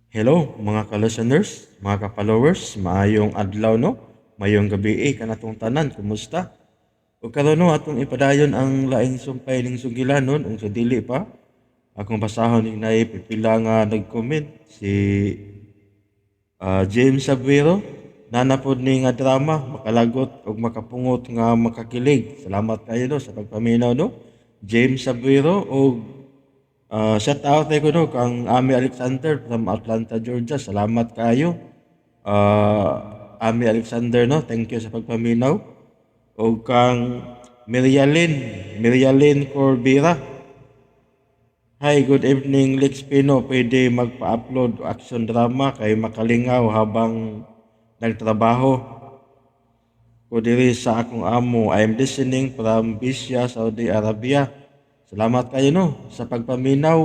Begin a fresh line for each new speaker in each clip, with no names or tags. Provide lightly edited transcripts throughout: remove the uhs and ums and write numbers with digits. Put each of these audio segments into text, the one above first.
Hello mga ka-listeners, mga ka-followers, maayong adlaw no, maayong gabi eh, kanatong tanan, kumusta? Ug karon no atong ipadayon ang laing sumpay ning sugilanon ug sa dili pa akong basahon ning naay pipila nga nag-comment si James Abuero nana pod ni nga drama makalagot ug makapungot nga makakilig. Salamat kayo no sa pagpaminaw no. James Abuero og shout out ko no kang Ami Alexander from Atlanta, Georgia. Salamat kayo. Ami Alexander no, thank you sa pagpaminaw. Og kang Mirialyn Corbera. Hi, good evening Lex Pino. Pwede magpa-upload action drama kay makalingaw habang nagtrabaho ko diri sa akong amo. I am listening from Bisya, Saudi Arabia. Salamat kayo no sa pagpaminaw.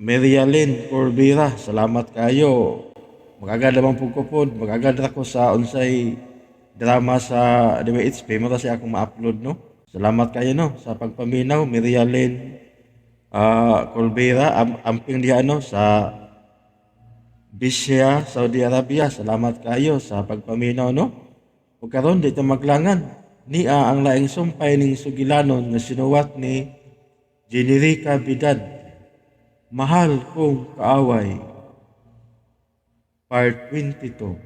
Mirialyn Corbera, salamat kayo. Magagad naman po ko pod, magagad ra ko sa unsay drama sa DWHP mo siya akong ma-upload no. Salamat kayo no sa pagpaminaw, Mirialyn Corbera, amping diha no sa Bisya, Saudi Arabia. Salamat kayo sa pagpaminaw no. Ug karon di ta maglangan. Nia ang laing sumpay ning sugilanon nga sinuwat ni Generica Bidad. Mahal kong kaaway. Part 22.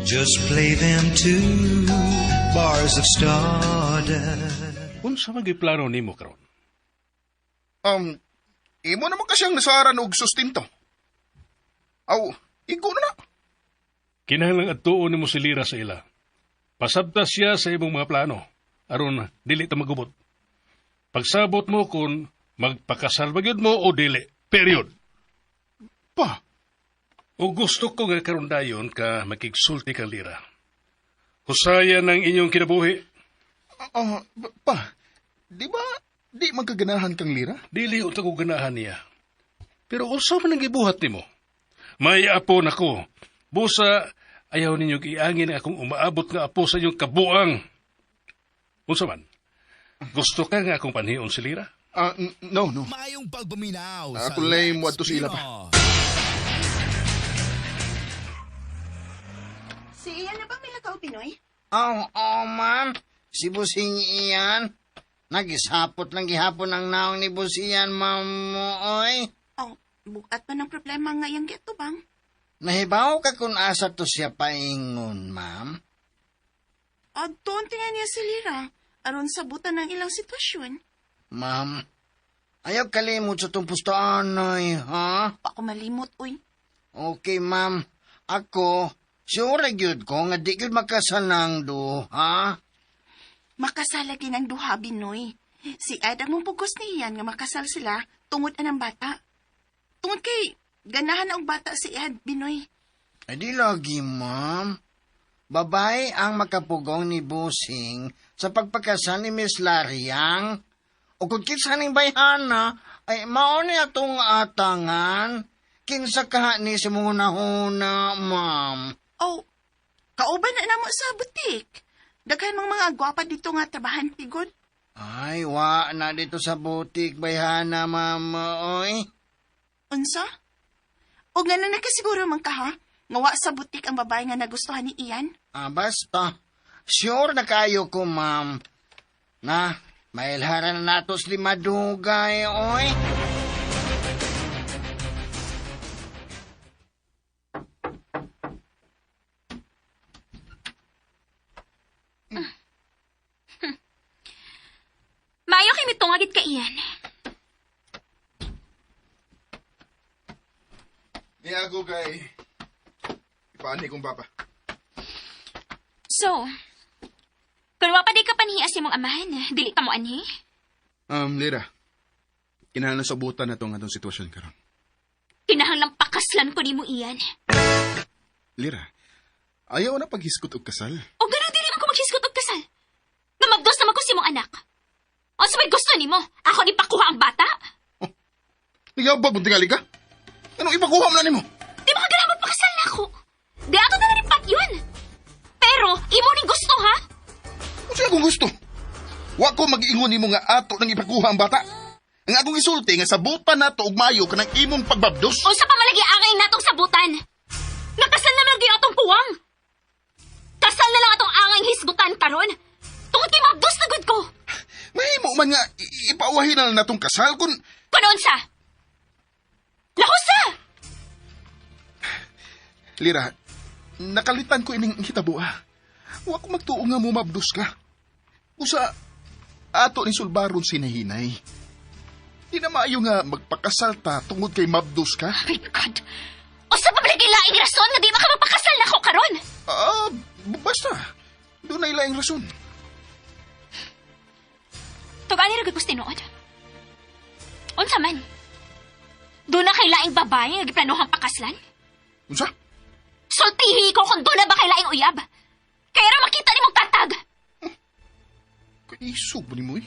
Just play them two bars of stardust.
Unsa man gyud plano nimo karon?
Imo naman kasi ang nasaran og sustento. Aw, igo na na.
Kinahanglang adtuon nimo si Lira sa ila. Pasabta siya sa imong mga plano aron dili ta magubot. Pagsabot mo kung magpakasal ba gyud mo o dili. Period.
Pa,
O gusto ko nga karon dayon ka makigsulti kang Lira. Husaya ng inyong kinabuhi.
Pa, di ba di magkaganahan kang Lira?
Dili unta ko ganahan niya. Pero unsa man ang gibuhat nimo? May apo nako. Busa ayaw ninyo giangin ang akong umaabot nga apo sa inyong kabuang. Unsa man? Gusto ka nga akong panhion si Lira?
No, no.
Maayong pagpaminaw sa
Ako lay
Lex
mo adto sa ila pa.
Pino.
Si Ian na bang milakaw, Pinoy?
Oo, oh, ma'am. Si Busing iyan. Nagisapot lang gihapon ang naong ni Busian, ma'am mo, oy.
Oh, bukat pa ng problema nga iyang giatubang.
Nahibaw ka kung asa to siya paingon, ma'am.
Adtoon tinga niya si Lira, aron sabutan ang ilang sitwasyon.
Ma'am, ayaw kalimot sa itong pustahan, oy, ha?
Pa ako malimot, uy.
Okay, ma'am. Ako, sure gyud ko nga di gyud makasanang do, ha?
Makasalagi ng duha, Binoy. Si Ed ang mupugos ni Ian nga makasal sila tungod anang bata. Tungod kay ganahan ang bata si Ed, Binoy.
Ay, di lagi, ma'am. Babae ang makapugong ni Busing sa pagpakasal ni Miss Lariang. O kung kinsa ning bayhana, ay mao ni atong atangan. Kinsa ka ni si huna, ma'am.
Oh, kauban na namo sa butik. Daghan mang mga gwapa dito nga trabahan, tigod.
Ay, wa na dito sa butik, bayhana, ma'am. Oy.
Unsa? O nga na nakasiguro man ka, ha? Nga wa sa butik ang babae nga nagustuhan ni Ian?
Ah, basta. Sure na kayo ko, ma'am. Na, mailhara na nato sa limadugay, oy.
Maayo kay mitungagit ka iyan.
Niago kay ipaani kong papa.
So, kung wa pa di ka panhiya sa imong amahan, dili ka mo anhi?
Lira, kinahanglan sabutan na tong atong sitwasyon karon.
Kinahanglang pakaslan ko nimo iyan.
Lira, ayaw na paghisgot og kasal.
O ganun dili man ko maghisgot og kasal. Nga magdos naman ko sa imong anak. Unsa may gusto nimo? Ako ni pakuha ang bata?
Oh, nagabag mo tingali ka? Anong ipakuha mo na nimo?
Di ba ka ganahan?
akong gusto. Wa ko mag-ingon nimo nga ato nang ipakuha ang bata. Ang akong isulti nga sabutan nato og mayo kanang imong pagbabdos.
Unsa pa malagi angay natong sabutan? Nakasal na lang atong puwang. Kasal na lang atong angay hisgutan karon. Tungod kay mabdos na gud ko.
Mahimo man nga ipauwahin na lang natong kasal kun
Kun unsa? Lahusa!
Lira, nakalitan ko ining hitabo ah. Wa ko magtuo nga mumabdos ka. Usa ato ni sulbaron sinahinay. Di na maayo nga magpakasal ta tungod kay mabdos ka.
Oh my God! Unsa pa malagi laing rason nga di maka magpakasal nako karon?
Ah, basta. Doon na ilaing rason.
Tugani ra gud ko sa tinuod. Unsa man? Doon na kay laing babae nga giplanuhang pakaslan?
Unsa?
Sultihi ko kung doon na ba kay laing uyab. Kaya ra makita nimong tatag.
Kay isog ba nimo eh?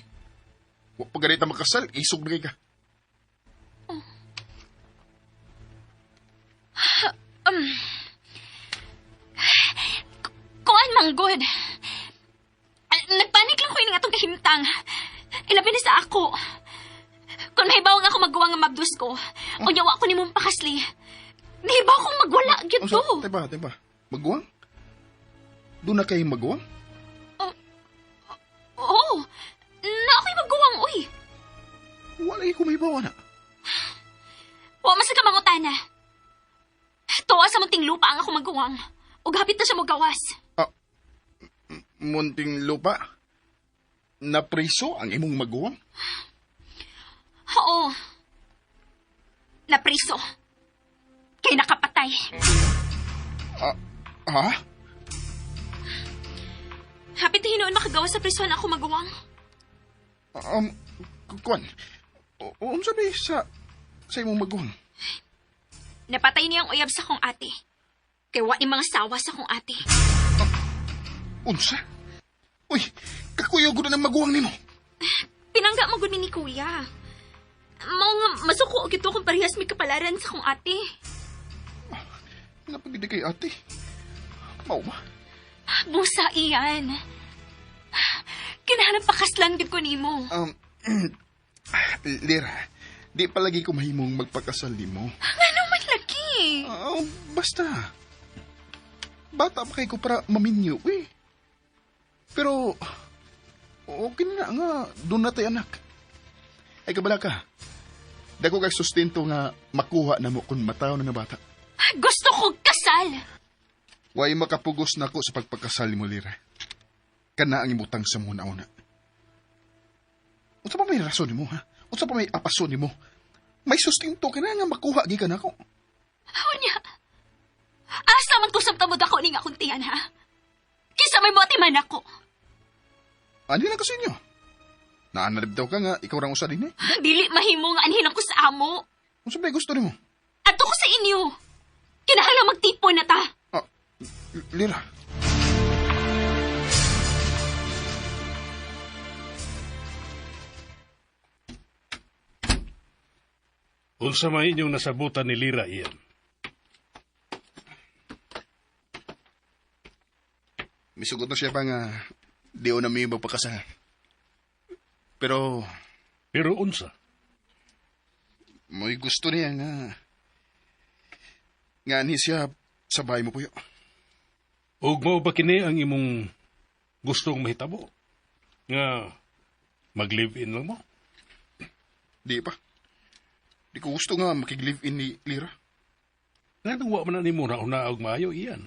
Wa pa ganita makasal, isog na kay ka.
Kuan man good. Nagpanik lang ko ining atong kahimtang. Ilabi na sa ako. Kung mahibaw nga ako magawa nga mabdus ko, unya wa ko nimong pakasli. Di ba akong magwala gyud
Unsa?
to?
Teba, teba. Maguwang? Doon na kay maguwang?
Oo. Na ako'y magguwang, uy.
Wala ko mahibaw na.
Wa man sa kamangutana. Tuwa sa munting lupa ang ako magguwang. Ug hapit na siya mogawas.
Munting lupa. Napriso ang imong maguwang?
Oo. Napriso. Kay nakapatay.
Ha?
Hapit na hinuon makagawas sa prisuhan ako maguwang.
Kuan. Unsa ba sa imong maguwang?
Napatay niya ang uyab sa kong ate. Kay wa ni mga sawa sa kong ate.
Unsa? Uy, kakuyog ko na ng maguwang nimo.
Pinangga mo gud ni kuya. Mao nga masuko og ito kung parehas may kapalaran sa kong ate.
Napagidi kay ate. Mao ba?
Busa iyan. Kinahanglan pakaslan gid ko nimo.
Lira, di palagi ko mahimong magpakasal nimo.
Ngano man lagi?
Basta. Bata pa kay ko para maminyo, eh. Pero, okay na nga, doon na tayo anak. Ay, kabala ka. Dako kay sustento nga makuha na mo kung mataw na nga bata.
Gusto ko kasal.
Way makapugos na ko sa pagpagkasal mo, Lira. Kana ang imutang sa muna-una. Unsa pa may rason nimo, ha? Unsa pa may apaso nimo? May sustento ka na nga makuha gikan nako.
Unya. Asa man ko samtang mo dako ning akong tiyan, ha? Kisa may moati man ako.
Ani lang kasi inyo. Naanarib daw ka nga, ikaw rang usa din eh.
Dili mahimo nga anhin ako sa amo.
Unsa ba gusto nimo?
Ato ko sa inyo. Kinahanglan magtipon na ta.
Ah, Lira.
Unsa may inyong nasabutan ni Lira iyan?
Misugot na siya pa nga di na may magpakasal. Pero
Pero unsa?
may gusto niya nga nga ani siya sa bahay mo puyo.
Ug mao ba kini ang imong gustong mahitabo? Nga mag-live-in lang mo?
Di pa. Di ko gusto nga makig-live-in ni Lira.
Nga wa man na nimo na una og maayo iyan.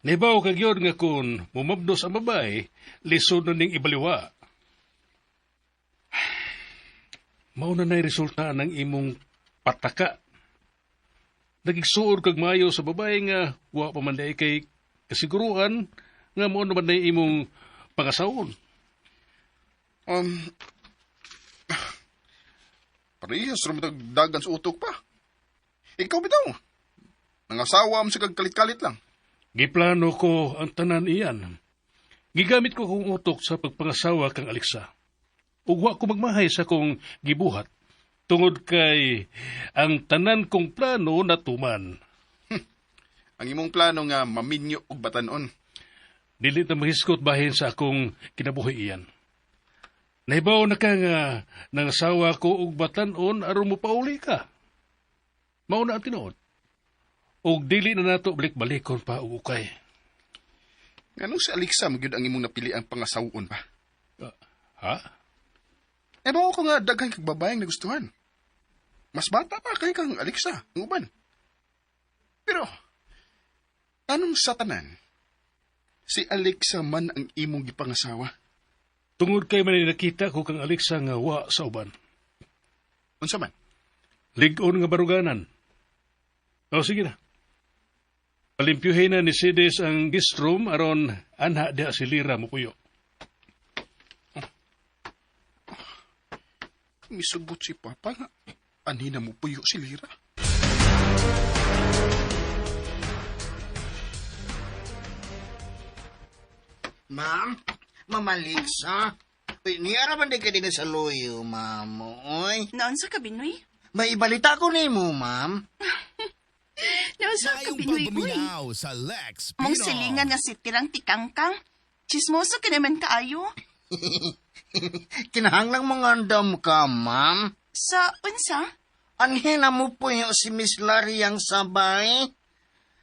Nibaw ka gyud nga kun mumabdos ang babae, lisod na ning ibaliwa. Mao na na'y resulta ng imong pataka. Nagigsuod kag maayo sa babae nga wa pa man diay kay kasiguruan nga mao naman na imong pangasawon.
Parehas ra man dagan sa utok pa. Ikaw bitaw. Nangasawa mo sa kag kalit-kalit lang.
Giplano ko ang tanan iyan. Gigamit ko kong utok sa pagpangasawa kang Alexa. Ug wa ko magmahay sa kong gibuhat. Tungod kay ang tanan kong plano natuman.
Ang imong plano nga maminyo og batanon.
Dili ta mahisgot bahin sa akong kinabuhi iyan. Nahibaw na ka nga nangasawa ko og batan-on aron mo pauli ka. Mao na ang tinuod. Og dili na nato balik-balikon pa og ukay.
Nganong si Alexa magyud ang imong napili ang pangasawon pa?
Ha?
E bawo ko nga daghan kag babaeng nagustuhan. Mas bata pa kay kang Alexa, ang uban. Pero, anong sa tanan? Si Alexa man ang imong gipangasawa.
Tungod kay man nakita ko kang Alexa nga wa sa uban.
Unsa man?
Lig-on nga baruganan. O sige na. Palimpyuhin na ni Sides ang guest room aron anha diha si Lira mopuyo.
Misugot si Papa nga. Anhi na mo puyo si Lira.
Ma'am, Ma'am Alexa. Uy, niyara man di ka din sa loyo, ma'am. Oy,
Naon sa ka, Binoy?
may ibalita ko nimo, ma'am.
Naon sa ka,
Nayong
Binoy, uy?
pagpaminaw sa Lex
Mong
Pino.
silingan nga si Tirang Tikangkang. Chismoso ka naman kaayo.
Kinahanglang mga andam ka, ma'am.
Sa unsa?
Anhin na mo po yung si Miss Larry ang sabay.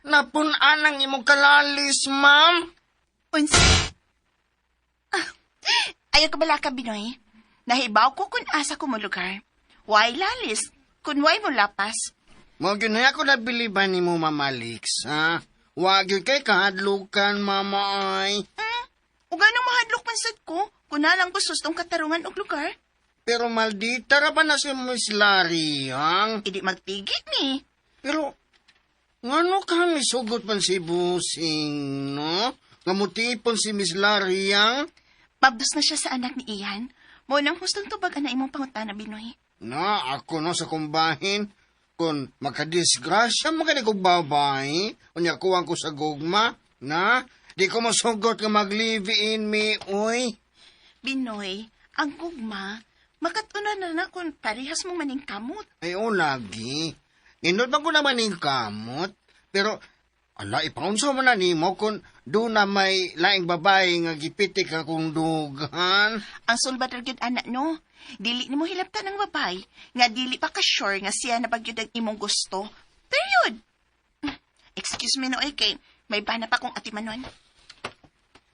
Napun-an ang imong kalalis, ma'am.
Unsa? Ah, ayaw ka bala ka, Binoy. Nahibaw ko kung asa ko mo lugar. Why lalis? Kun why mo lapas?
Mo gyud na ako nabiliban ni mo, Ma'am Alex, ha? Wag yun kay kahadlukan, mama ay.
O ganong mahadlok man sad ko, kung nalang ko sustong katarungan og lugar.
Pero maldita ra ba na si Miss Larry, hang?
Idi magtigit ni.
Pero, ngano ka misugot man si Busing, no? Nga mutipon si Miss Larry, ang?
Mabdos na siya sa anak ni Ian. Mo nang hustong tubag ana imong pangutana, Binoy.
Na, ako no sa kumbahin. Kung makadisgrasya mo kog babae, unya kuwang ko sa gugma, na, di ko masugot nga mag-live in me, uy.
Binoy, ang gugma, makatunan na na kung parehas mong maning kamot.
Ay, o lagi. Nindot man ko naman yung kamot. Pero, ala, ipaunsa mo na nimo kung doon na may laing babae nga gipitik akong dugan.
Ang sulbad ra gyud anak no. Dili nimo hilabtan ang babay nga dili pa ka sure nga siya na bagyod ang imong gusto. Period. Excuse me no ay kay may bana pa kong atimanon.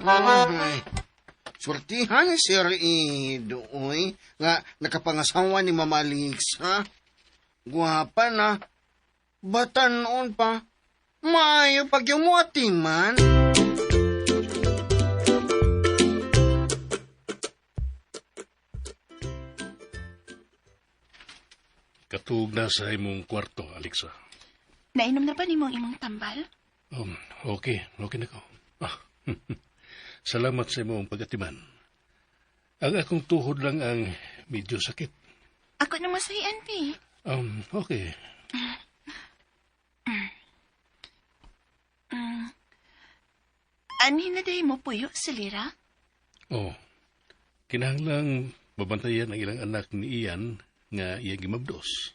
Ay, surtihan ni Sir Ido, uy, nga nakapangasawa ni Mama Alexa. Gwapa na. Batanon pa. Maayo pag yung mo atiman.
Katug na sa imong kwarto, Alexa.
Nainom na ba nimo ang imong tambal?
Okay, okay na ko. Ah, salamat sa imong pagatiman. Ang akong tuhod lang ang medyo sakit.
Ako na masahian, pi.
Okay.
Anhin na dahi mo puyo, si Lira?
Oh, kinahanglang babantayan ang ilang anak ni Ian nga iyang gimabdos.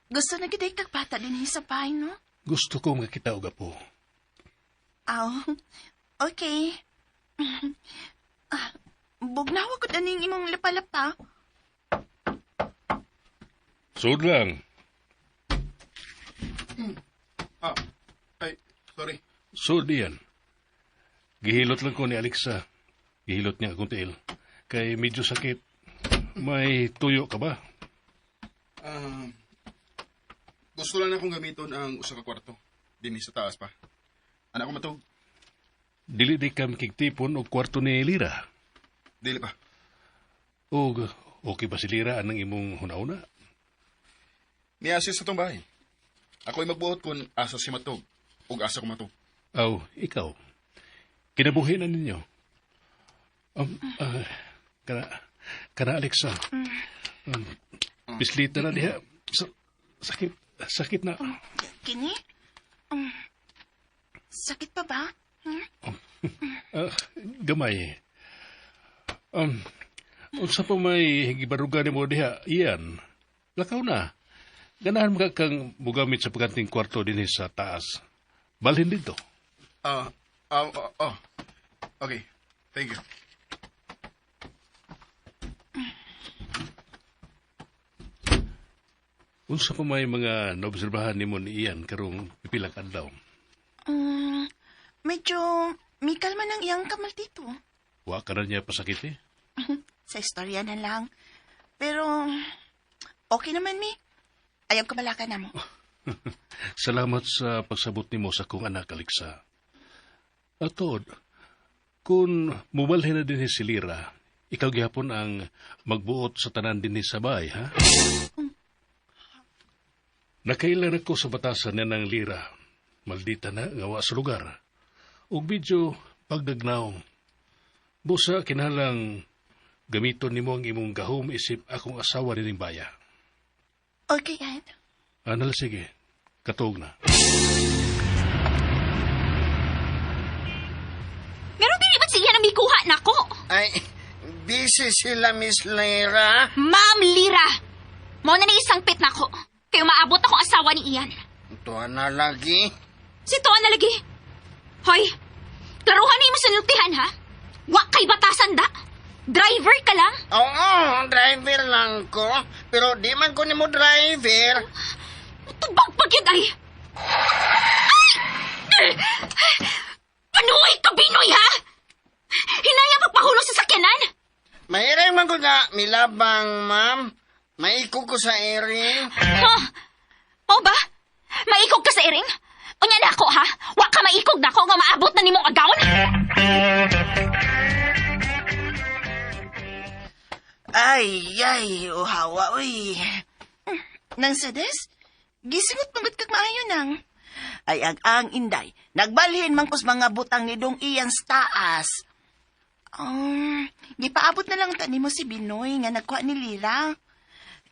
Gusto na gid ay kag bata din sa bahay, no?
Gusto ko makita og apo.
Aw, okay. Ah, bugnawa ko aning imong lapalapa.
Sud lang.
Ah, ay, sorry.
Sud iyan. Gihilot lang ko ni Alexa. Gihilot niya akong tiil. Kay medyo sakit. May tuyo ka ba?
Ah, gusto lang akong gamiton ang usa ka kwarto. Dinhi sa taas pa. Anak ko matug.
Dili di ka makigtipon og kwarto ni Lira.
Dili pa.
Og okay ba si Lira anang imong hunahuna?
Niya siya sa tong bahay. Ako'y magbuot kung asa siya matug ug asa ko matug.
Aw, ikaw. Kinabuhi na ninyo. Kana Alexa. Bislita na diha. Sakit, sakit na.
Kini? Sakit pa ba?
Gamay. Unsa pa may gibaruga nimo diha, iyan. Lakaw na. Ganahan mo ka kang mugamit sa paganting kwarto dinhi sa taas. Balhin dito.
Oh. Okay, thank you.
Unsa pa may mga naobserbahan nimo ni Ian karong pipila ka adlaw?
Medyo mikal man ang iyang kamal dito.
Wa ka na niya pasakit eh.
Sa istorya na lang. Pero, okay naman, mi. Ayaw kabalaka na mo.
Salamat sa pagsabot nimo sa akong anak, Alexa. Atod, kung mubalhin na din si Lira, ikaw gihapon ang magbuot sa tanan din sa bahay, ha? Nakailan ako sa batasan niya ng Lira. Maldita na nga wa sa lugar. Ug medyo pagdagnaong. Busa kinahanglang gamiton nimo ang imong gahom isip akong asawa nining baya.
Okay, Ed.
Anal, sige. Katog na.
Meron dili ba't siya na mikuha nako?
Ay, busy sila, Miss Lira.
Ma'am Lira! Mao na ni isang pit nako. Kayo maabot akong asawa ni Ian.
Tuwa na lagi.
Si Tuan na lagi. Hoy, klaruhan na mo sa nultihan, ha? Wa kay batasan da. Driver ka lang.
Oo, driver lang ko. Pero di man ko nimo driver.
Tubag pag yun ay. Ay! Panuay ka, Binoy, ha? Hinaya pagpahulong sa sakyanan.
Mahiray man ko na milabang, ma'am. Maikog ko sa iring.
Ha? O ba? Maikog ka sa iring? Unya na ako, ha? Wa ka maikog na ako nga maabot na nimong agawon?
Ay, ay, uhawa, uy. Nang sedes, gisingot mangut kag maayo nang. Ay, ag-ang inday, nagbalhin man kus mga butang ni Dong Ian sa taas. Gipaabot na lang tani mo si Binoy nga nagkuha ni Lira.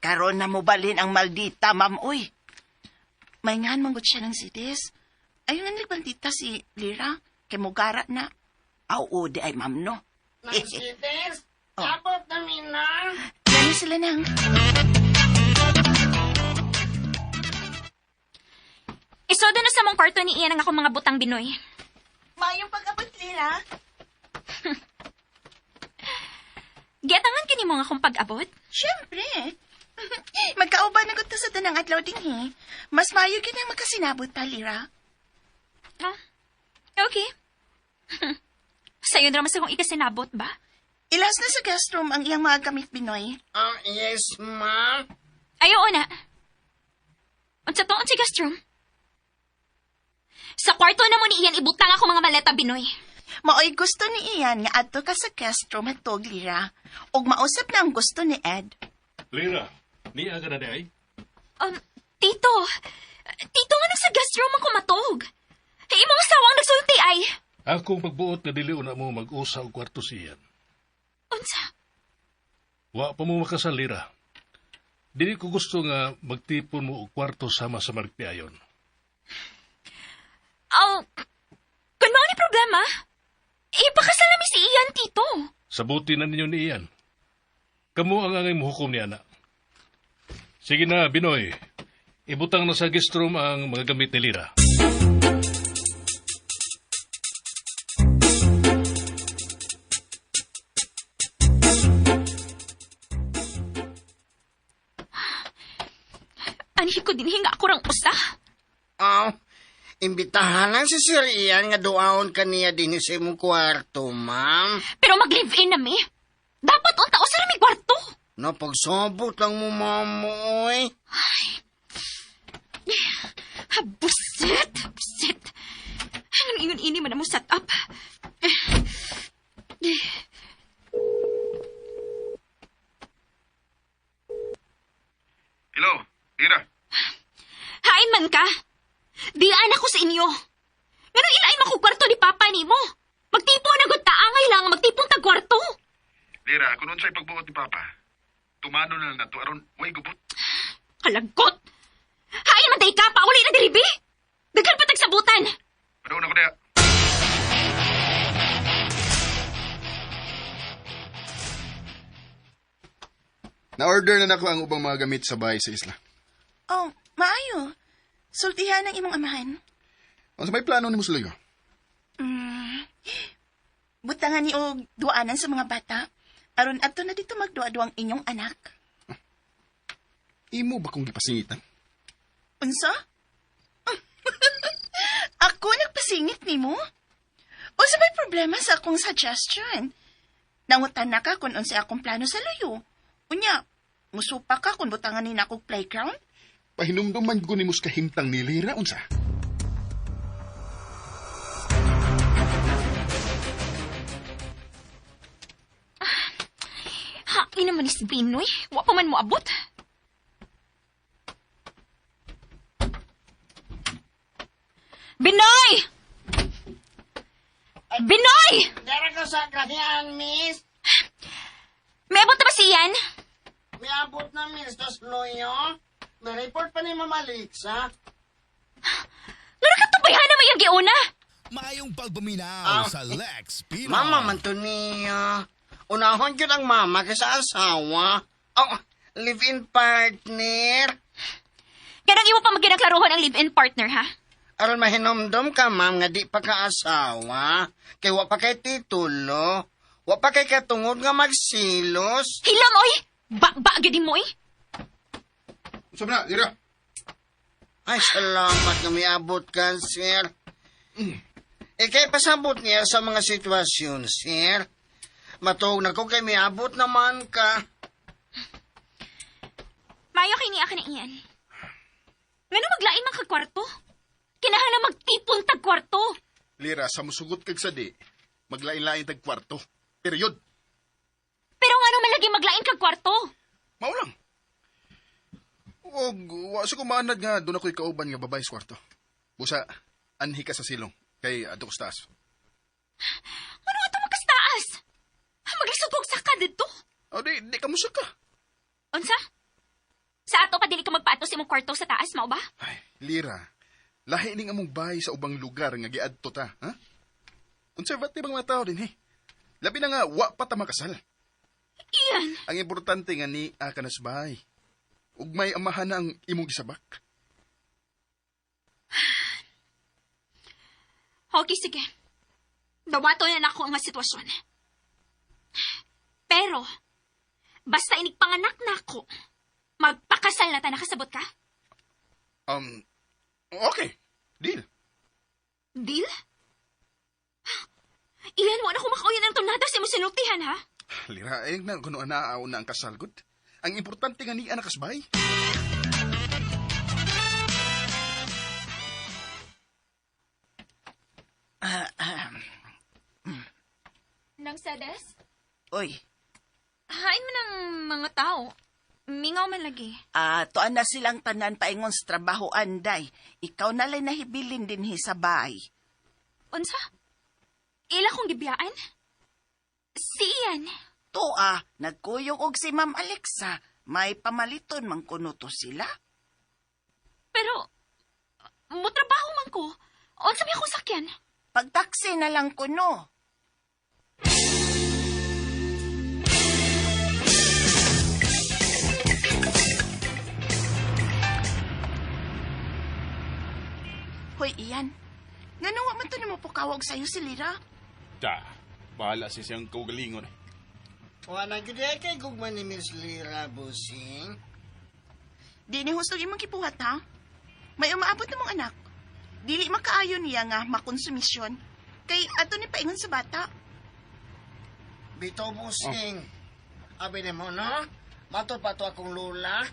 Karon na mo balhin ang maldita, ma'am, uy. May ngan manggut siya ng sides. Ayun nga nagmaldita si Lira, kay mugara na. Aw, o, di ay, ma'am, no.
Nang sides, abot na minang.
Gani sila nang.
Isoda na sa mong kwarto ni Ian ang akong mga butang, Binoy.
Mayong pag-abot, Lira.
Giatangan kini mo nga akong pag-abot?
Siyempre. Magkauban na ko sa tanang adlaw dinghi. Mas maayo gyud ang magkasinabot ta, Lira.
Ah, okay. Sa'yo na naman sa kong ikasinabot ba?
Ilas na sa guest room ang iyang mga gamit, Binoy.
Yes, ma'am.
Ayaw na. Unsa to, unsa guest room? Sa kwarto na mo ni Ian, ibutang ako mga maleta, Binoy.
Maoy gusto ni Ian nga adto ka sa guest room hatog, Lira. Ug mausap na ang gusto ni Ed.
Lira, niya ka na di ay?
Tito. Tito, nga sa guest room ako matog. Hey, imong asawa ang nagsulti ay.
Akong pagbuot nga dili una mo mag-usa og kwarto si Ian.
Unsa?
Wa pa mo makasal, Lira. Dili ko gusto nga magtipon mo og kwarto sama sa marigtiayon.
Oh, kung mao ni problema, ipakasal nami si Ian, Tito.
Sabuti na ninyo ni Ian. Kamu ang angay muhukom ni ana. Sige na, Binoy. Ibutang na sa guest room ang mga gamit ni Lira.
Anhi ko din hinga ako rang usa.
Oh, imbitahan lang si Sir Ian nga duaon kaniya din sa imong kwarto, ma'am.
Pero mag-live-in na mi. Dapat unta usa ra mi kwarto.
No, pagsabot lang mo, ma'am, oy.
Busit! Busit! Anong ingon ini man mo set up?
Hello, Lira.
Hain man ka. Diyan ako sa inyo. Ngano ilain mo kwarto ni Papa nimo? Magtipo na gud ta angay lang magtipon tag kwarto.
Lira, kung unsay pagbuot ni Papa, tumano na lang nato aron way gubot.
Kalagot. Hain man day ka pauli na diri bi. Daghan pa tag sabutan.
Padung na ko diha. Na-order na nako ang ubang mga gamit sa bahay sa isla.
Oh, maayo. Sultihan ang imong amahan.
Unsa may plano nimo sa luyo?
Butangan ni og duanan sa mga bata. Aron adto na dito magduwa-duwang inyong anak.
Imo ba kong gipasingitan?
Unsa? Ako nagpasingit nimo? Unsa may problema sa akong suggestion? Nangutan na ka kung unsa akong plano sa luyo. Unya, musupa ka kung butangan ni na akong playground?
Pahinumduman ko nimo sa kahimtang ni Lira unsa?
Hain naman ni si Binoy. Wa pa man mo abot. Binoy! Binoy!
Dara ko sa grahian, miss.
May abot na ba si Ian?
Miabot na, miss. Dos loyo. May report pa ni Mama Lixa.
Ngano ka tubayhan na may ang giuna?
Maayong pagpaminaw sa Lex Pinoy.
Mama man to niya. Unahon yun ang mama kaysa asawa. Oh, live-in partner.
Kanang imo pa maginagklarohon ang live-in partner, ha?
Aron mahinomdom ka, ma'am, nga di pa ka asawa. Kay wa pa kay titulo. Wa pa kay katungod nga magsilos.
Hilam, oy! Ba-ba, gid mo, eh.
Unsa man na, Lira?
Ay, salamat nga miabot ka, sir. E kay pasabot niya sa mga sitwasyon, sir. Matuog na ko kay miabot naman ka.
Mayo kay niya ka na iyan. Ngano maglain man kag kwarto? Kinahanglan magtipon tag kwarto.
Lira, sa musugot kag sadi, maglain-lain tag kwarto. Period.
Pero ngano man lagi maglain kag kwarto?
Mao lang. Og wa sa kumanad nga doon ako'y kauban nga babae sa kwarto. Busa, anhi ka sa silong kay adto ko sa taas.
Ano ato magkastaas? Maglisod kog saka didto.
O di ka musok ka.
Unsa? Sa ato pa dili ka magpaato sa imong kwarto sa taas, mao ba?
Ay, Lira, lahi ning among bahay sa ubang lugar nga giadto ta, ha? Conservative ang mga tao din, he. Labi na nga, wa pa ta makasal.
Iyan.
Ang importante nga ni ka na sa bahay. Ug may amahan na ang imong gisabak.
Okay, sige. Dawato na nako ang sitwasyon. Pero, basta inigpanganak na ako, magpakasal na ta, nakasabot ka?
Okay. Deal.
Deal? Iyan, wala ko makauyan ng tornado sa imong sinultihan, ha?
Lira, ay na kuno na na ang kasal gud. Ang importante nga ni anak kasbay.
Nang sedes?
Oy,
Hain man ang mga tao. Mingaw man lagi.
Tuan na silang tanan paingon sa trabaho anday. Ikaw na lay nahibilin din hi sa bahay.
Unsa? Ila kong gibiyaan? Si Ian.
Tua, nagkuyog og si Ma'am Alexa. May pamaliton man kuno to sila.
Pero, mutrabaho man ko. Unsa may akong sakyan?
Pagtaksi na lang kuno. Hoy, Ian. Ngano wa man to nimo pukawag sayo si Lira?
Da, bahala siya siyang kaugalingon.
Wala gyud ay kay gugma ni Miss Lira, busing.
Di ni husto imong gibuhat ha. May umaabot na mong anak. Dili makaayo niya nga makonsumisyon. Kay ato ni paingon sa bata.
Bito, busing. Abi ni mo, no? Matod pa to akong lula.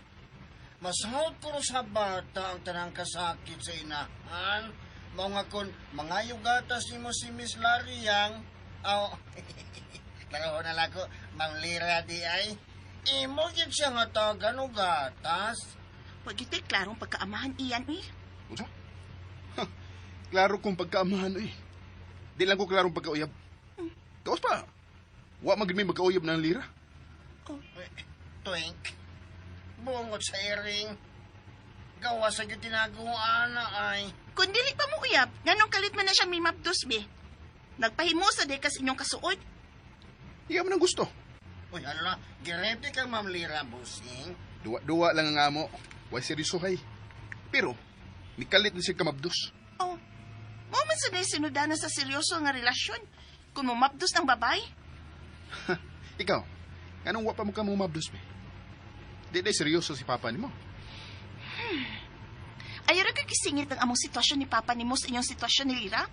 Masahod ko sa bata ang tanang kasakit sa inahan. Mao nga kun mga gatas nimo si Miss Lariang. Aw, klaro na lang ko, Ma'am Lira di ay. Imo gyud siya nga tagan og gatas.
Wag gyud kay klarong pagkaamahan iyan eh.
Unsa? Ha, klaro kong pagkaamahan eh. Di lang ko klarong pagkauyab. Kaos pa. Wa man gid may magkauyab ng lira.
Twink, bungot sa iring. Gawa sa gyud tinaguan na ay.
Kung dili pa mo uyab, nganong kalit man na siya mimapdos be. Nagpahimo sa dekas inyong kasuod.
Iya man ang gusto.
Uy, ala, girepte kang Ma'am Lira, busing.
Duwa-duwa lang ang amo. Way seryosohay. Pero, nikalit ni siya kamabdos.
Oh, Mao man sa sinudana sa seryoso nga relasyon. Kung mumabdos ng babay,
Ikaw, anong wa pa mo ka mumabdos, be? Di day seryoso si papa nimo.
ayaw ra kag isingit ang among sitwasyon ni Papa nimo sa inyong sitwasyon ni Lira.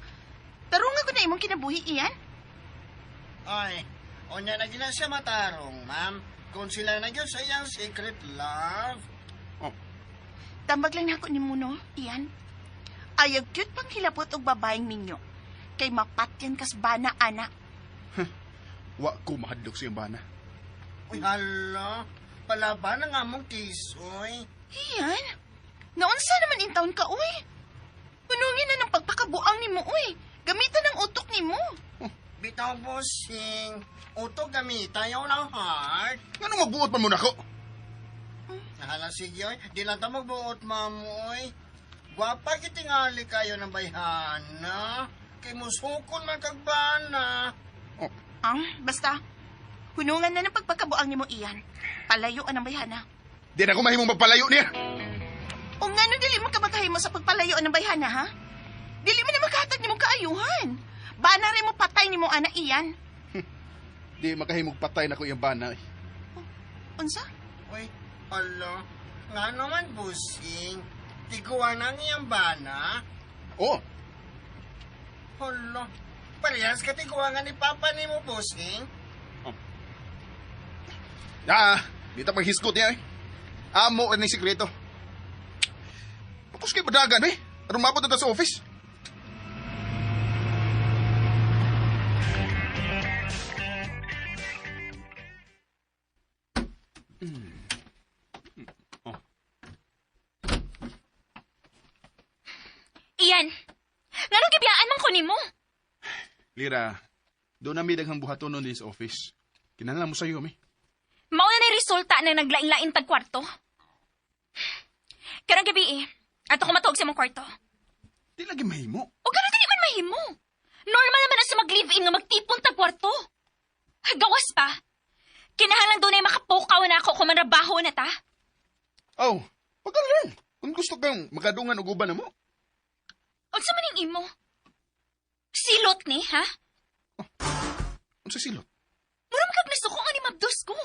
Tarungan ko na imong kinabuhi iyan.
Ay, unya na gina siya matarong, ma'am. Kung sila na gyud sa iyang secret love.
Oh,
Tambag lang nako nimo no, iyan. Ayaw cute pang hilabot og babaeng minyo. Kay mapatyan kas bana ana.
Wa ko mahadlok sa iyang bana.
Uy, hala. Palaban ang among tisoy.
Iyan? Naunsa naman in town ka, uy? Punungin na ng pagpakabuang nimo, uy. Gamitan ang utok nimo.
Bitaw, bossing. Utok gamita yaw ng heart.
Nganong magbuot pa mo nako?
Hala, sige, oy. Di lang ta magbuot, ma'am, oy. Gwapa kitingali kayo ng bayhana. Kay musukon man kag bana.
Oh,
Ang, basta. Hunungan na ng pagpakabuang nimo iyan. Palayo ang bayhana.
di na ko mahimong magpalayo niya.
O ngano dili mo ka makahimo sa pagpalayo ng bayhana, ha? Dili mo na makahatag nimo kaayuhan. Bana rin mo patay nimo ana iyan.
Di makahimong patay nako iyang bana. Eh.
Unsa?
Uy, hala. Nga naman, bossing. Tiguan ang iyang bana.
Oh,
Hala. Parehas ka tiguan nga ni Papa nimo, bossing.
ah, di ta paghisgot niya eh. Amo ni sikreto. Bakos kay badagan eh. Aron mabot na ta sa office.
Iyan, nganong gibiyaan man ko nimo?
Lira, doon na mi daghang buhaton nun din sa office. Kinahanglan mo sayo mi.
Mao na ni resulta ng naglain-lain tag kwarto. Karong gabi eh, ato ko matuog sa imong kwarto.
Di lagi mahimo.
O gano'n dili man mahimo. Normal naman na sa mag-live-in nga magtipon tag kwarto. Gawas pa. Kinahanglan dunay makapukaw na ako kung manrabaho na ta.
Oh, pagka lang. Kung gusto kang makadungan og uban na mo.
Unsa man ning imo? Silot ni, ha?
Unsa silot?
Mura man kag nasuko nga ni mabdos ko.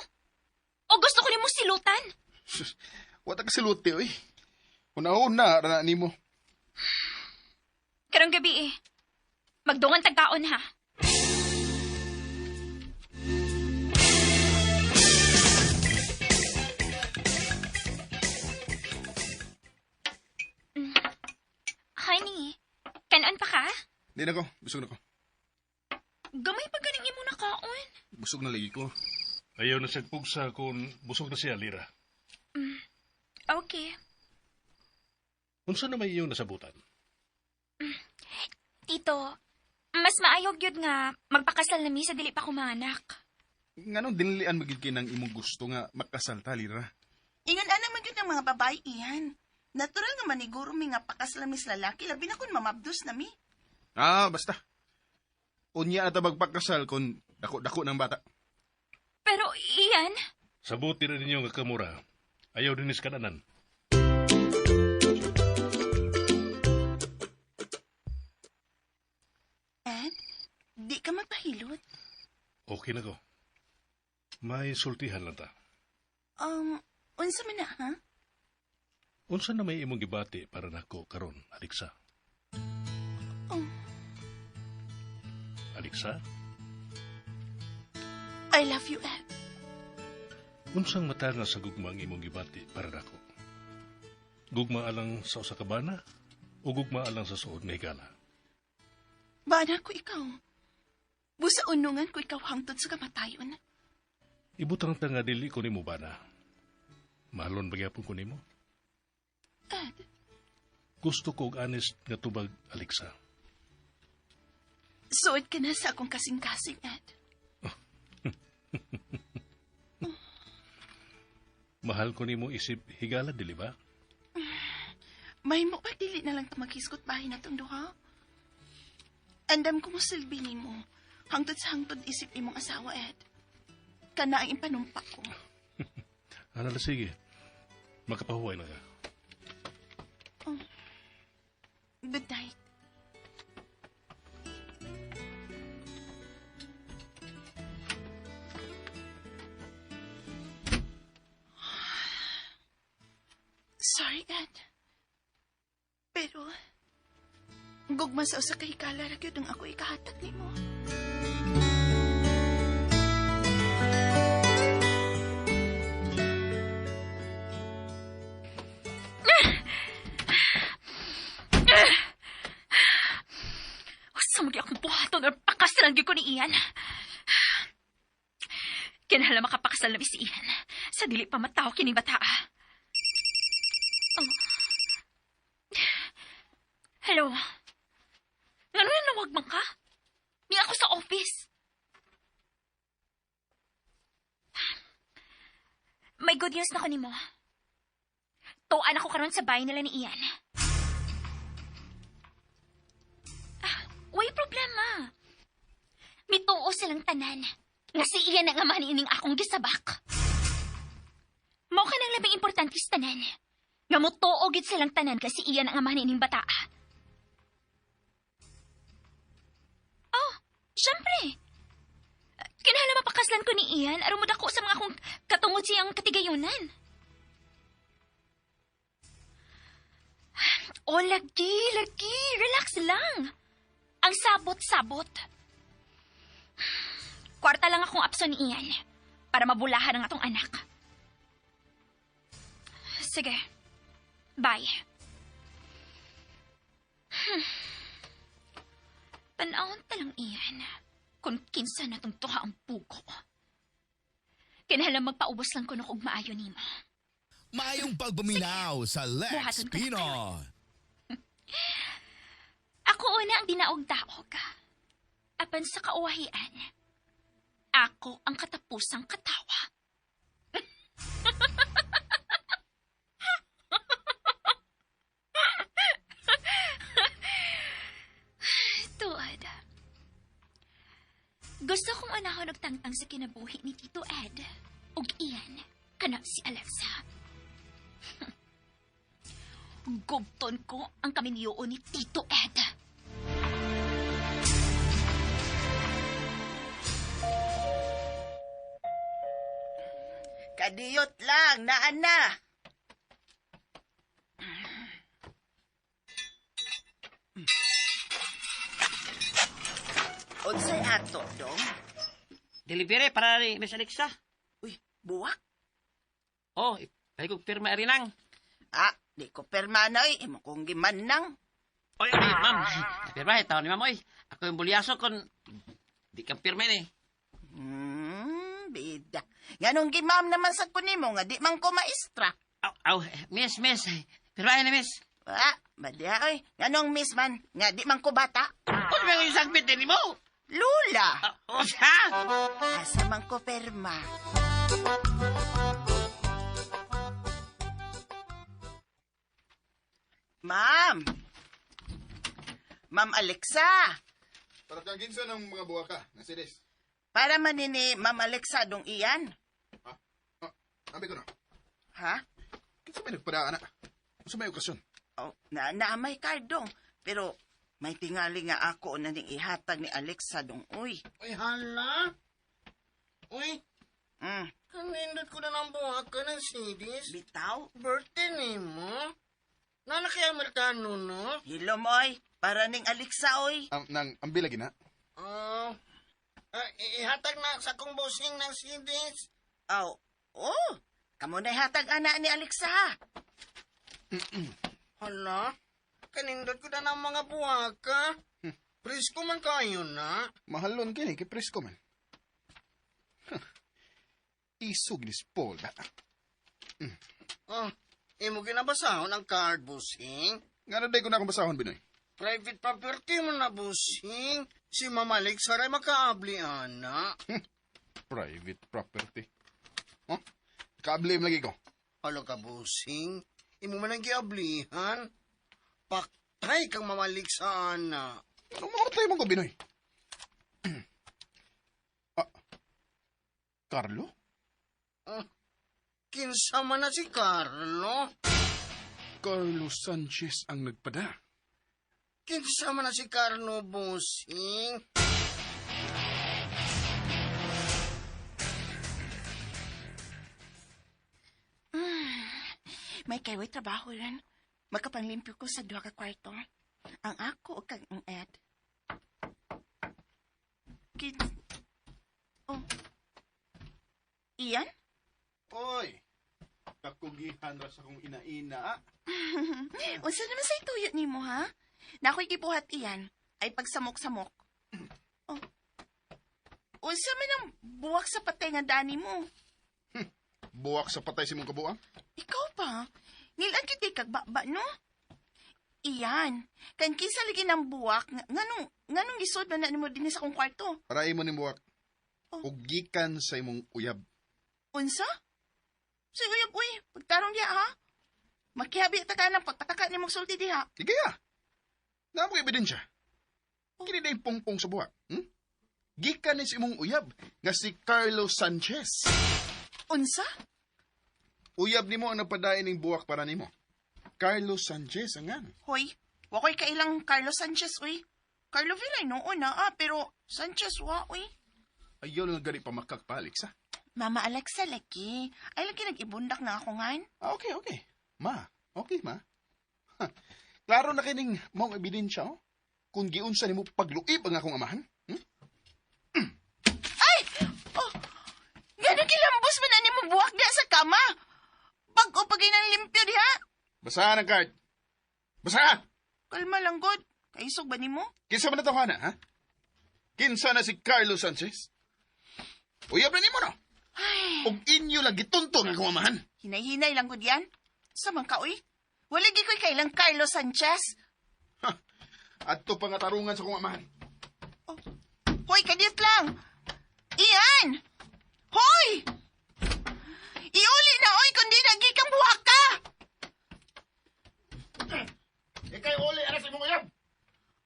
O gusto ko nimo silutan.
Sus, wa ta ka siluti oy. Una-una ra na nimo.
Karong gabi eh. Magdungan tagkaon ha. Honey, kanon pa ka?
Di na ko, busog na ko.
Gamay pa ganing imo na kaon.
Busog na lagi ko.
Ayaw na siya pugsa kung busog na siya, Lira.
Okay.
Unsa na may iyong nasabutan?
Tito, mas maayog yun nga magpakasal na mi sa dili pa ko manganak.
Nganong dinilian magid kay nang imong gusto nga makasal ta, Lira?
Ingon ana man gyud ang mga babae iyan. Natural nga maniguro mi nga pakasal mis lalaki labi na kun mamabdos na mi.
Ah, basta. Unya ata magpakasal kung dako-dako ng bata.
Pero iyan,
Sabuti na ninyo nga kamura. Ayaw dinis kananan.
Ed, di ka magpahilot.
Okay na ko. May sultihan lang ta.
Unsa man na ha?
Unsa na may imong gibati para nako karon, Alexa?
Oh.
Alexa,
I love you, Ed.
unsang mata nga sa gugma ang imong gibati para nako? Gugma alang sa usa ka bana o gugma alang sa suod nga higala?
Bana ko ikaw. Busa unungan ko ikaw hangtod sa kamatayon.
Ibutang ta nga dili ko nimo bana. Mahalon ba gyapon ko nimo?
Ed,
Gusto ko og honest nga tubag, Alexa.
suod ka na sa akong kasing-kasing, Ed.
Mahal ko nimo isip higala, dili ba?
May mo ba dili na lang ta maghisgot bahin na itong duha? Andam ko mo silbi nimo. Hangtod sa hangtod isip imong asawa, Ed. Kana ang impanumpa ko.
Ano na, sige. Makapahuway na ka.
Good night. Sorry, Ed. Pero, gugma sa usa ka higala ra gyud ang ako ikahatag nimo.
Usa magi akong buhaton or pakasalan gyud ko ni Ian. Kinahanglan makapakasal na mi si Ian. Sa dili pa mataw kining bataa. Oh. Hello. Ngano na nawag man ka? Mi ako sa office. May good news na ko nimo. Tuan ako karon sa bahay nila ni Ian. Way problema. Mituo silang tanan. Nga si Ian ang amahan ining akong gisabak. Mao ka nang labing importante sa tanan. Nga mutuo gid silang tanan kasi Ian ang amahan ining bata. Oh, syempre. Kinahanglan mapakaslan ko ni Ian aron modako sa mga akong katungod siyang katigayunan. Oh, lagi, lagi. Relax lang. Ang sabot-sabot. Kwarta lang akong apso ni Ian para mabulahan ang atong anak. Sige. Bye. Tanawon talang Ian kung kinsa na tong tuha ang pugo. Kinahanglan magpaubos lang kuno og maayo nimo.
Maayong pagpaminaw sa Lex
Buhaton ka na
Pino.
Ako una ang dinaog-daog. Apan sa kauwahian, ako ang katapusang katawa. Tuod. Gusto kong unahon og tangtang sa kinabuhi ni Tito Ed ug Ian kana si Alexa. Gubton ko ang kaminyoon ni Tito Ed.
Kadiyot lang, naan na. Unsay ato, dong?
Delivery para ni Miss Alexa.
Uy, buwak.
Oh, ay kong pirma rinang.
Ah, di ko perma na oy, imo kong gimanang.
Oy, oy, ma'am. Pirma, tawon ni ma'am, oy. Ako yung bulyaso kon di kang pirma ni.
Bida. Nganong gimam naman sa kunimo nga di man ko maestra.
Aw, aw, miss, miss. Pirma ni miss.
Ah, badya oy. Nganong miss man nga di man ko bata.
Ano ba yung sagbit din mo?
Lula.
Oh, siya!
Asa man ko perma. Ma'am. Ma'am Alexa.
Para kang kinsa ng mga buwaka, na siris.
Para man ni Ma'am Alexa dong iyan.
Ah, abi ko na.
Ha?
Kinsa may nagpadaan na? Unsa may okasyon?
Oh, na may card dong. Pero may tingali nga ako na ning ihatag ni Alexa dong. Uy.
Uy, hala. Uy, kanindot ko na ng buwaka ng CDs.
Bitaw?
Birthday ni mo. Nana kay Amerikano, no?
Hilom, oy. Para ning Alexa, oy.
Nang ambi lagi na.
Oh. Ihatag na sa akong bossing ng CDs.
Aw, oh. Kamo na ihatag ana ni Alexa.
Hala, kanindot ko na ng mga buwaka. Presko man kayo na.
Mahalon kini kay presko man. Huh. Isog ni Paul ba?
Oh, imo ginabasahon ang card, bossing.
Nga na day ko na akong basahon, Binoy.
Private property mo na, bossing. Si Mama Alexa ray makaabli, ana.
Private property. Huh? Kaabli lagi ko.
Hala ka, bossing. Imo man ang giablihan. Paktay kang Mama Alexa, ana.
Anong mamatay mo ko, Binoy? Ah, Carlo?
Oh, kinsa man na si Carlo?
Carlo Sanchez ang nagpada.
Kinsa man na si Carlo, bossing?
May kay way trabaho rin. Makapanglimpyo ko sa duha ka kwarto. Ang ako o kag ang Ed. Kids. Oh. Ian?
Oy, kakugihan ra sa akong ina-ina.
Unsa naman sa ituyo nimo ha? Nakoy gibuhat iyan ay pagsamok-samok. Oh. Unsa man ang buwak sa patay nga dani mo?
Buwak sa patay si mong kabuang?
Ikaw pa. Ngilan gyud kag baba no? Iyan. Kan kinsa lagi ng buwak nganong gisod man na nimo dinhi sa akong kwarto?
Para imo ni buwak.
Oh.
Ug gikan sa imong uyab.
Unsa? Sige uyab uy, pagtarong diha ha. Makihabi ta ka ng pagpataka nimong sulti diha.
Igaya. Naa mo ebidensya. Kini na yung pongpong sa buwak. Gikan ni sa imong uyab nga si Carlo Sanchez.
Unsa?
Uyab nimo ang nagpadayon ning buwak para nimo. Carlo Sanchez ang ngan.
Hoy, wakoy kailang Carlo Sanchez uy. Carlo Vilay noon na ah, pero Sanchez wa uy.
Ayaw lang gani pa makakpa, Alexa.
Mama Alexa lagi. Ay lagi nag-ibundak na ako ngan.
Ah, okay, okay. Ma, okay ma. Ha, klaro na kining maong ebidensya, oh. Kung giunsa nimo pagluib ang akong amahan.
Ay! Oh! Gano'ng kilambos man na nimo buwak diha sa kama? Bag-o pa ng limpyo diha.
Basahan ang card. Basahan!
Kalma lang, God. Kaisog ba nimo?
Kinsa man na tawhana, ha? Kinsa na si Carlo Sanchez? Uyab na nimo, no?
Ay,
Og inyo lang gituntong ang akong amahan.
hinay-hinay lang gud yan. Sa man ka, uy. Wala gi ko'y kailang Carlo Sanchez.
Ha, adto pa nga tarungan sa akong amahan.
Oh. Hoy, kadiyot lang. Iyan! Hoy! Iuli na, oy, kundi nagi kang buhak ka!
Ikay uli, anas imong uyab!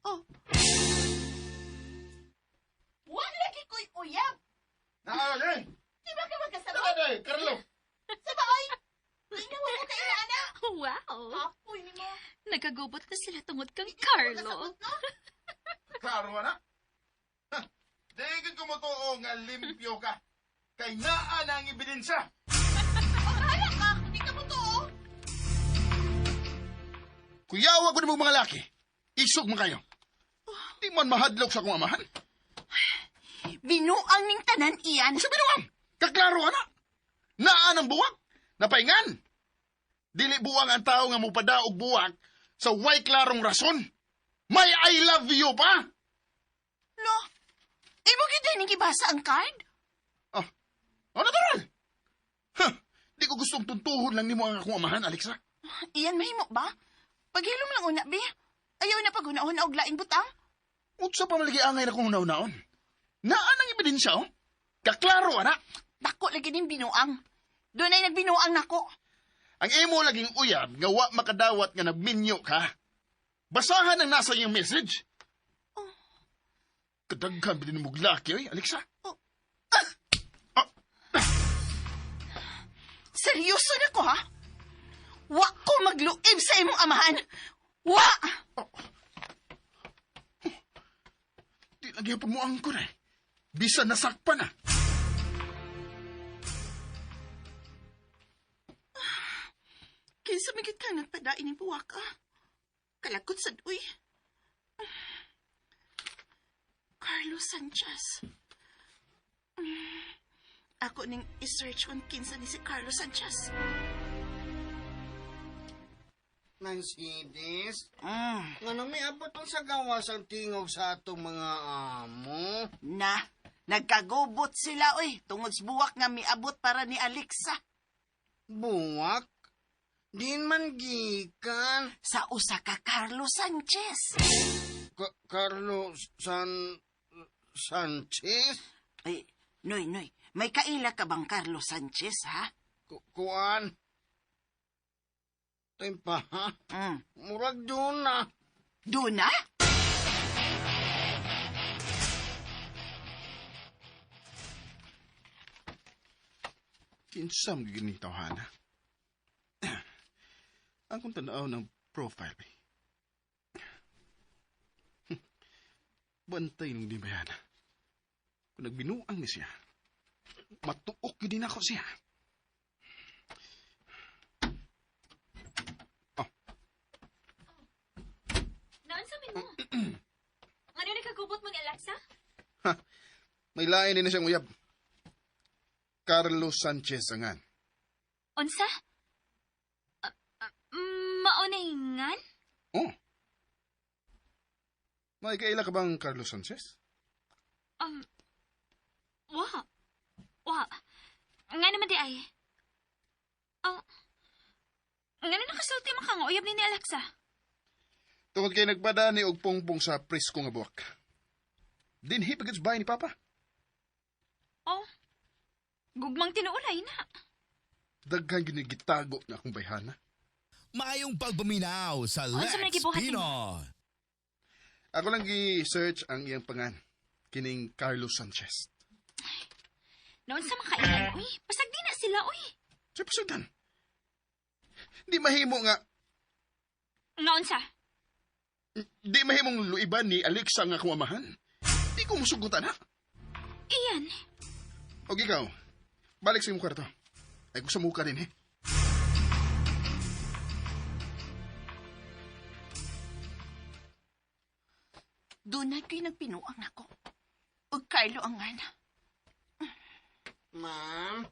Oh. Wala lagi ko'y uyab.
Naa, eh!
Di ba ka magkasabot?
Naa, eh, Carlo!
Sa ba, oy? Ikaw wala ka ina, anak.
Wow!
Kapoy nimo.
Nagkagubot na sila tungod kang Carlo.
Magkasabot, no?
Klaro na. Ha, di gid ko motoo nga limpyo ka. Kay naa na ang ebidensya.
Bahala ka, hindi ka mo to, oh.
Kuyawa ko nimo mga laki. Isog man kayo. Di man mahadlok sa akong amahan.
Binuang ning tanan iyan.
Unsa binuang? Kaklaro ana. Naa ng buwak. Napaingan. Dili buwang ang tao nga mupadaog buwak sa way klarong rason. May I love you pa.
Lo, imo gyud ning gibasa ang card?
Oh, oh natural. Huh, di ko gustong tuntuhon lang nimo ang akong amahan, Alexa.
Iyan mahimo ba? Paghilom lang una, bi. Ayaw na paghuna-huna og laing butang.
Unsa pa malagi angay na kong hunahunaon? Naa nang ebidensya, oh. Kaklaro, ana.
Dako lagi ning binuang. Doon ay nagbinuang nako.
Ang imo laging uyab nga wa makadawat nga nagminyo ka. Basahan ang nasa iyang message.
Oh.
Kadaghan ba din mo laki, oy, Alexa?
Oh.
Ah.
Seryoso na ko, ha? Wa ko magluib sa imong amahan. Wa!
Oh. Di lagi pa mo angkor eh. Bisa nasakpan na.
Kinsa man gid ka nagpadain ning buwak, ah. Kalakot sad, uy. Carlos Sanchez. Ako ning i-search kung kinsa ni si Carlos Sanchez.
Mercedes, ngano may abot ang sa gawas ang tingog sa atong mga amo?
Na, nagkagubot sila, oy, tungod sa buwak nga miabot para ni Alexa.
Buwak? Din man gikan.
Sa usa ka Carlos Sanchez.
Carlo Sanchez?
Ay, Noy, Noy, may kaila ka bang Carlos Sanchez, ha?
Kuan? Tempa, ha? Murag doon na.
Doon na?
Kinsa mo gini tawhana? Ang kong tanaw ng profile. Bantay nung di bayana. Kung nagbinuang ni siya, matuok yun din ako siya.
Alexa?
Ha, may lain din na siyang uyab. Carlos Sanchez angan.
Unsa? Maunay ngan?
Oh. May kaila ka bang Carlos Sanchez?
Wa. Wa. Nga naman di ay. Oh. Nga na nakasulti man ka nga uyab ni Alexa.
Tungod kay nagpada ni og pungpong sa presko nga buwak. Dinhi pagid sa bahay ni Papa.
Oh. Gugmang tinuulay na.
Daghan gyud ni gitago na akong bayhana.
Maayong pagpaminaw sa
Unsa man
Lex
gibuhat
Pino.
Ako lang gi-search ang iyang pangan kining Carlos Sanchez.
Noon sa makailan, uy. Pasag di na sila, uy.
Sa pasagdan. Di mahimo nga
Nga unsa?
di mahimong luiban ni Alexa nga akong amahan. Di ko musugutan ha.
Iyan.
Og ikaw, balik sa imong kwarto. Ay ko sa muka din eh.
Doon na ko'y nagpinuang nako. Ug Carlo ang nga.
Ma'am?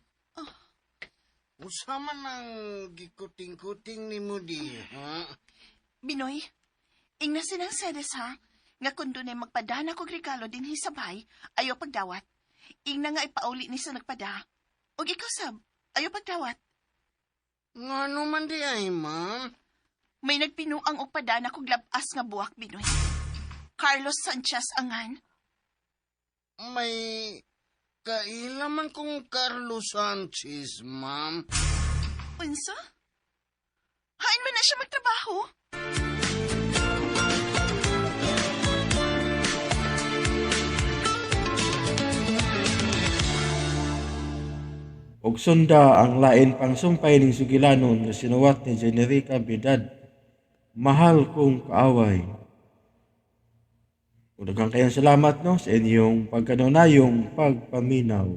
Usa man ang gikuting-kuting ni mo di, ha?
Binoy, ingna sinang sedes ha, nga kung doon ay magpadana kog regalo din sabay, ayaw pagdawat. Ingna nga ipauli ni sa nagpada. Ug ikaw sab, ayaw pagdawat.
Ngano man di ay, ma'am?
May nagpinuang og padana kog labas nga buwak, Binoy. Carlos Sanchez angan.
May kaila man kong Carlos Sanchez, ma'am.
Unsa? Hain man na siya magtrabaho?
Og sunda ang lain pang sumpay ning sugilanon nga sinuwat ni Generica Bidad. Mahal kong kaaway. Ug daghang kayong salamat no sa inyong pagkanunayong pagpaminaw.